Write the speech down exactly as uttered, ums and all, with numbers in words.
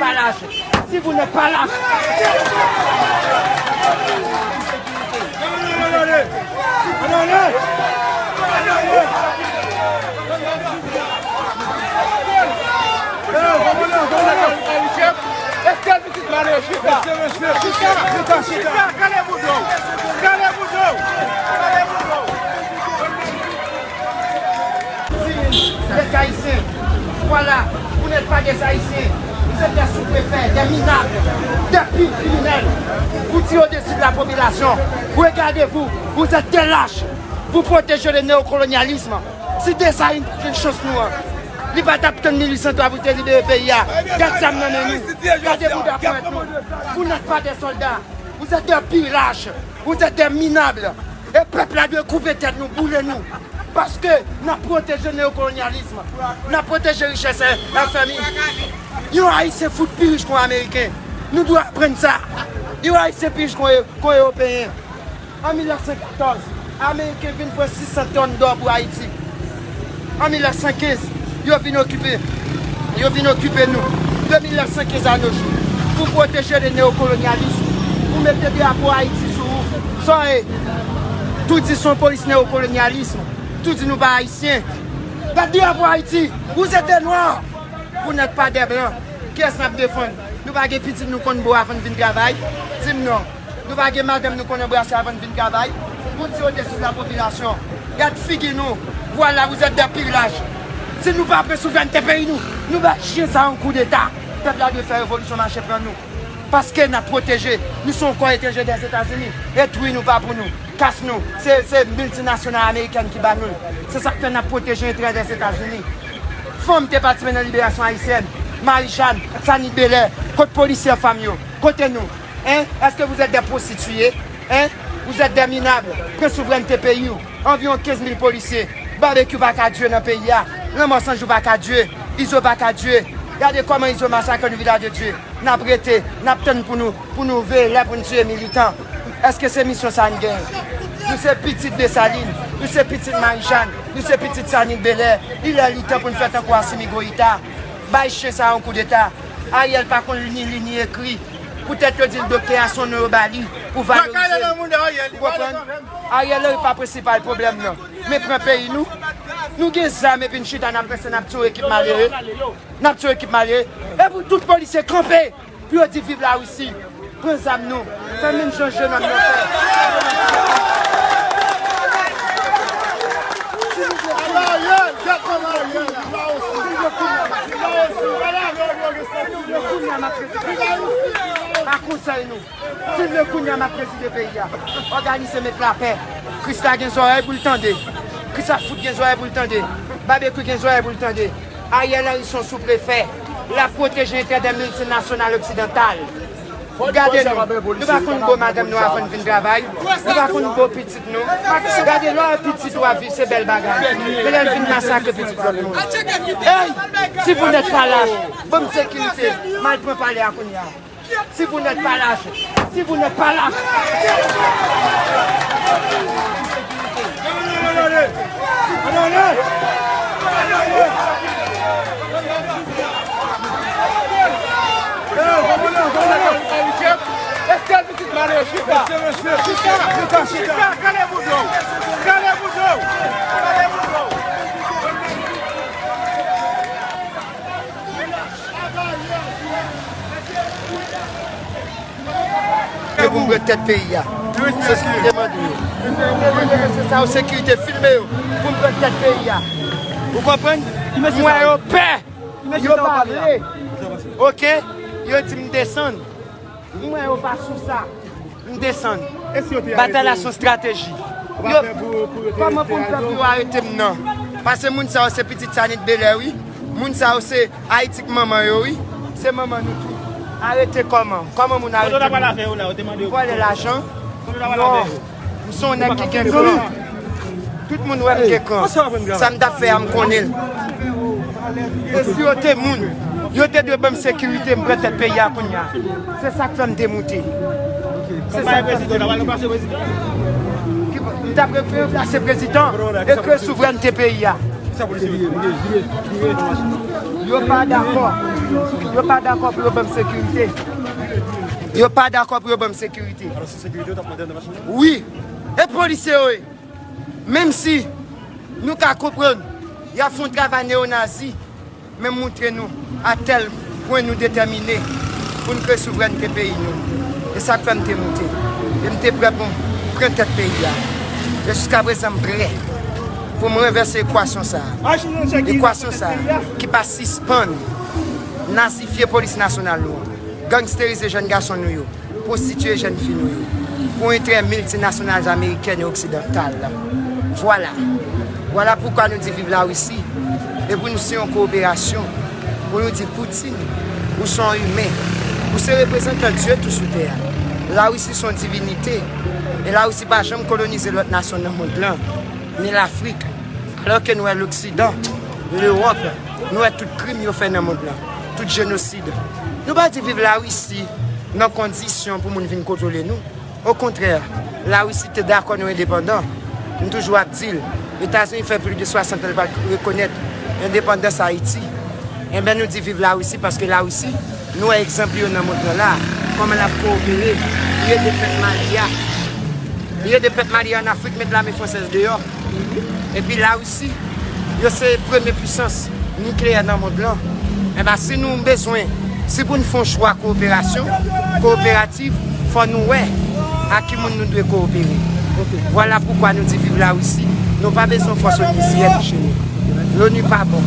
Pas lâche. Si vous n'êtes pas lâche. Chita, chita, chita, kale bouda w. Kale bouda w. Kale bouda w. Vous êtes haïtiens. Voilà, vous n'êtes pas des Haïtiens. Vous êtes des sous-préfets, des minables, des pires criminels. Vous tirez au-dessus de la population. Regardez-vous, vous êtes des lâches. Vous protégez le néocolonialisme. Si Desalin te jwenn chans nou an, li pa t ap tann mil uit san twa pou te libere peyi a. Gad zam nan men nou. Gade bouda pwent nou. Vous n'êtes pas des soldats. Vous êtes des pires lâches. Vous êtes des minables. E pèp la dwe koupe tèt nou, boule nou. Paske n ap pwoteje neokolonyalism. N ap pwoteje richès F M I. Yon Ayisyen fout pi rich kon Ameriken. Nou dwe aprann sa. Yon Ayisyen pi rich kon, kon Ewopeyen. An mil nèf san katòz, Ameriken vin pran sis san tòn dò pou Ayiti. An mil nèf san kenz, yo vin okipe, yo vin okipe nou. De mil nèf san kenz a nos jours, pou pwoteje le neokolonyalis, pou mete drapo Ayiti sou ou. Sa w ye? Tou di se yon polis neokolonyalis, tou di nou pa ayisyen. Gad drapo Ayiti, vous êtes des noirs, vous n'êtes pas des blancs. Kiyès n ap defann? Nou pa gen pitit nou konn bo avan n vin travay? Di m non. Nou pa gen madanm nou konn anbrase avan n vin travay? Vous tirez au-dessus de la population. Gad figi nou. Voilà, vous êtes des pires lâches. Si nou pa pran souvrènte peyi nou, nou bay chyen sa yon koudeta. Pèp la dwe fè revolisyon mache pran nou. Paske n ap pwoteje. Nou se yon kò etranje Dèzetazini. E twi nou pa pou nou. Kas nou. Se, se miltinasyonal amerikèn ki ba nou l. Se sa k fè n ap pwoteje enterè Dèzetazini. Fanm te patisipe nan liberasyon ayisyèn. Marie Jeanne, Sanit Belair, kot polisye fanm yo? Kote nou? Hein? Est-ce que vous êtes des prostituées? Hein? Vous êtes des minables. Pran souvrènte peyi w. Anviwon kenz mil polisye. Babekyou pa ka dwe nan peyi a. Lanmò San Jou pa ka dwe. Izo pa ka dwe. Gade kòman Izo masakre nou Vilaj de Dye. N ap rete, n ap tann pou nou, pou nou veye lè pou n tiye militan. Èske se misyon sa n genyen? Nou se pitit Desalin, nou se pitit Marie Jeanne, nou se pitit Sanit Belair. Li lè li tan pou n fè tankou Asimi Goyita. Bay chen sa yon koudeta. Ariel pa konn li ni li ni ekri. Poutèt yo di l doktè a se yon non yo ba li pou valorize l. Ou konprann? Ariel Henry pa prensipal pwoblèm nan. Men pran peyi nou. Nou gen zam epi n chita n ap panse n ap tiye ekip malere. N ap tiye ekip malere. E pou tout polisye kanpe pou yo di viv Larisi. Pran zam nou. Fè menm jan jenòm nan fè. Pa konsèy nou. Fin de kounye a m ap prezide peyi a. Òganize met lapè. Krista gen zòrèy pou l tande. Krista fout gen zòrèy pou l tande. Babekyou gen zòrèy pou l tande. Ariel Henry se yon souprefè. L ap pwoteje enterè miltinasyonal oksidantal. Gade nou. Nou pa konn bo madanm nou avan n vin travay. Nou pa konn bo pitit nou. Gade lè w pitit ou ap viv se bèl bagay. Men lè l vin masakre pitit lòt moun. Ey! Si vous n'êtes pas lâche, ban m sekirite. M al pran palè a kounye a. Si vous n'êtes pas lâche, si vous n'êtes pas lâche. Estèl pitit mare yo chita. Chita, chita, chita. Kale bouda w. Kale bouda w. Kale bouda w. Ke pou m pran tèt peyi a. Se sa m te mande yo. Se sa yo sekirite filme yo pou m pran tèt peyi a. Ou konprann? M wè yo pè. Yo pa vle. Oke? Yo di m desann. M wè yo pa sou sa. M desann. Batay la se yon estrateji. Yo, kòman pou m fè pou yo arete m nan? Paske moun sa yo se pitit Sanit Belè wi. Moun sa yo se Ayiti k manman yo wi. Se manman nou tou. Arete kòman? Kòman moun arete moun? Vòlè lajan? Non. M se yon nèg ki gen kran. Tout moun wè m gen kran. Sa m t ap fè a, m konnen l. E si yo te moun, yo te dwe ban m sekirite, m pran tèt peyi a kounye a. Se sa k fè m te moute. Se sa k fè m te moute. M t ap ranplase prezidan e kreye souvrènte peyi a. Yo pa dakò. Yo pa dakò pou yo ban m sekirite. Yo pa dakò pou yo ban m sekirite. Alò, se sekirite yo t ap mande anndan machin nan? Wi. E polisye yo ye. Menm si nou ka konprann y ap fè yon travay neyonazi, men moutre nou a tèl pwen nou detèmine pou n kreye souvrènte peyi nou. E sa k fè m te moute. E m te prè pou m pran tèt peyi a. E jiskaprezan m prè pou m ranvèse ekwasyon sa a. Ekwasyon sa a ki pa sispann nazifye polis nasyonal nou an, gangsterize jèn gason nou yo, pwostitiye jèn fi nou yo, pou enterè miltinasyonal amerikèn e oksidantal la. Vwala. Vwala poukwa nou di viv Larisi. E pou nou siyen yon kowoperasyon, pou nou di Poutine, ou se yon imen. Ou se reprezantan Dye tou sou tè a. Larisi se yon divinite. E Larisi pa janm kolonize lòt nasyon nan mond lan, ni Lafrik. Alòske nou wè Loksidan, Lewòp, nou wè tout krim yo fè nan mond lan, tout jenosid. Nou pa di viv Larisi nan kondisyon pou moun vin kontwole nou. Okontrè, Larisi te dakò nou endepandan. M toujou ap di l, Etazini fè plis de swasant an l pa t rekonèt endepandans Ayiti. Enben, nou di viv Larisi paske Larisi, nou wè egzanp yo nan mond lan la, kòman l ap kowopere pou l ede pèp Mali a. Li ede pèp Mali a ann Afrik, met lame fransèz deyò. Epi Larisi, yo se premye pwisans nikleyè nan mond lan. Enben, si nou bezwen, si pou n fè yon chwa kowoperasyon, kowoperativ, fò nou wè a ki moun nou dwe kowopere. Vwala poukwa nou di viv Larisi. Nou pa bezwen fòs onisyen pou cheni. Loni pa bon.